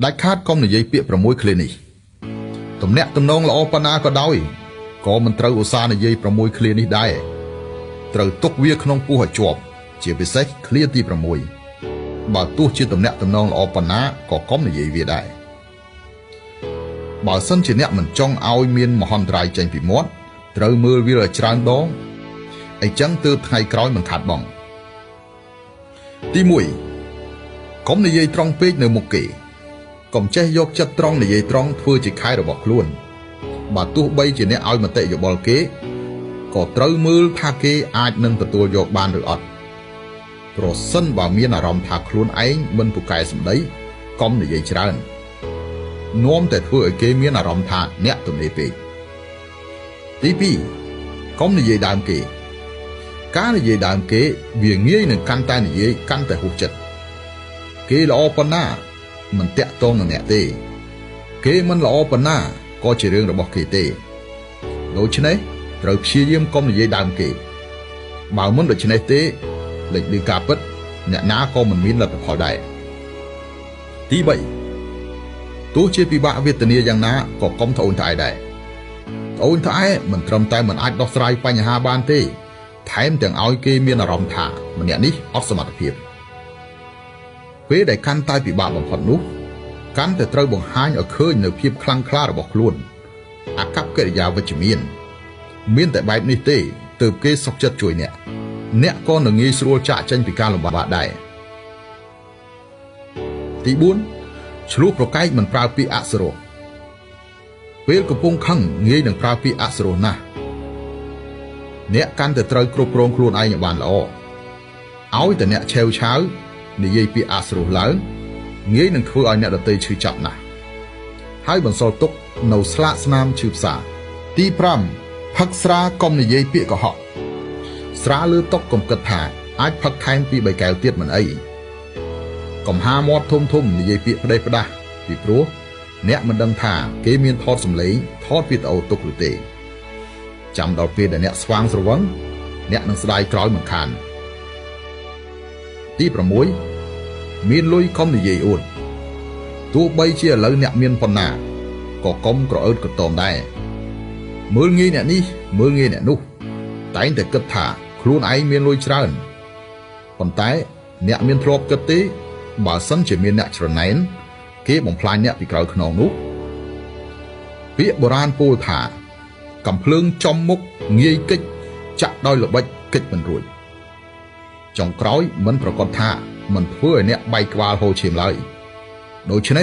ដាច់ខាតកុំនិយាយពាក្យ6ឃ្លានេះទំនាក់ទំនងល្អប៉ុណ្ណាក៏ដោយក៏មិនត្រូវឧស្សាហ៍និយាយ6ឃ្លានេះដែរត្រូវទុកវាក្នុងពោះឲ្យជាប់ជាពិសេសឃ្លាទី6បើទោះជាទំនាក់ទំនងល្អប៉ុណ្ណាក៏កុំនិយាយវាដែរបើសិនជាអ្នកមិនចង់ឲ្យមានមហន្តរាយចេញពីមាត់ត្រូវមើលវាឲ្យច្រើនដងអីចឹងទើបថ្ងៃក្រោយមិនខាតបង់ទី1កុំនិយាយត្រង់ពេកនៅមុខគេកុំចេះយកចិត្តត្រង់និយាយត្រង់ធ្វើជាខែរបស់ខ្លួនបើទោះបីជាអ្នកឲ្យមតិយោបល់គេក៏ត្រូវមើលថាគេអាចនឹងទទួលយកបានឬអត់ប្រសិនបើមានអារម្មណ៍ថាខ្លួនឯងមិនពូកែសម្ដីកុំនិយាយច្រើននាំតែធ្វើឲ្យគេមានអារម្មណ៍ថាអ្នកទំនេរពេកទី2កុំនិយាយដើមគេការនិយាយដើមគេវាងាយនឹងកាន់តែនិយាយកាន់តែហួសចិត្តគេល្អប៉ុណ្ណាមិនតាក់ទងនឹងអ្នកទេគេមិនល្អប៉ុណ្ណាក៏ជារឿងរបស់គេទេដូច្នេះត្រូវព្យាយាមកុំនិយាយដើមគេបើមិនដូច្នេះទេលេចឮការពិតអ្នកណាក៏មិនមានលទ្ធផលដែរទី3ទោះជាពិបាកវេទនាយ៉ាងណាក៏កុំត្អូញត្អែដែរត្អូញត្អែមិនត្រឹមតែមិនអាចដោះស្រាយបញ្ហាបានទេថែមទាំងឲ្យគេមានអារម្មណ៍ថាម្នាក់នេះអត់សមត្ថភាពពេលដែលកាន់តែពិបាកបំផុតនោះកាន់តែត្រូវបង្ហាញឲ្យឃើញនៅភាពខ្លាំងក្លារបស់ខ្លួនអាកប្បកិរិយាវិជ្ជមានមានតែបែបនេះទេទើបគេសុខចិត្តជួយអ្នកអ្នកក៏នឹងងាយស្រួលចាកចេញពីការលំបាកដែរទី4ឆ្លោះប្រកែកមិនប្រើពាក្យអសុរោះពេលកំពុងខឹងងាយនឹងប្រើពាក្យអសុរោះណាស់អ្នកកាន់តែត្រូវគ្រប់គ្រងខ្លួនឯងឲ្យបានល្អឲ្យតែអ្នកឆេវឆាវនិយាយពាក្យអសុរោះឡើងងាយនឹងធ្វើឲ្យអ្នកដទៃឈឺចាប់ណាស់ហើយបន្សល់ទុកនៅស្លាកស្នាមឈឺផ្សាទី5ផឹកស្រាកុំនិយាយពាក្យកុហកស្រាលើតុកុំគិតថាអាចផឹកថែមពី3កែវទៀតមិនអីកុំហាមាត់ធំធំនិយាយពាក្យផ្ដេសផ្ដាស់ពីព្រោះអ្នកមិនដឹងថាគេមានថតសម្លេងថតវីដេអូទុកឬទេចាំដល់ពេលដែលអ្នកស្វាងស្រវឹងអ្នកនឹងស្ដាយក្រោយមិនខានទី6មានលុយកុំនិយាយអួតទោះបីជាឥឡូវអ្នកមានប៉ុណ្ណាក៏កុំក្រអឺតក្រទមដែរមើលងាយអ្នកនេះមើលងាយអ្នកនោះតែងតែគិតថាខ្លួនឯងមានលុយច្រើនប៉ុន្តែអ្នកមានធ្លាប់គិតទេបើសិនជាមានអ្នកច្រណែនគេបំផ្លាញអ្នកពីក្រោយខ្នងនោះពាក្យបុរាណពោលថាកំភ្លើងចំមុខងាយកិច្ចចាក់ដោយល្បិចកិច្ចមិនរួចចុងក្រោយមិនប្រកាសថាមិនធ្វើឲ្យអ្នកបែកក្បាលហូរឈាមឡើយដូច្នេះ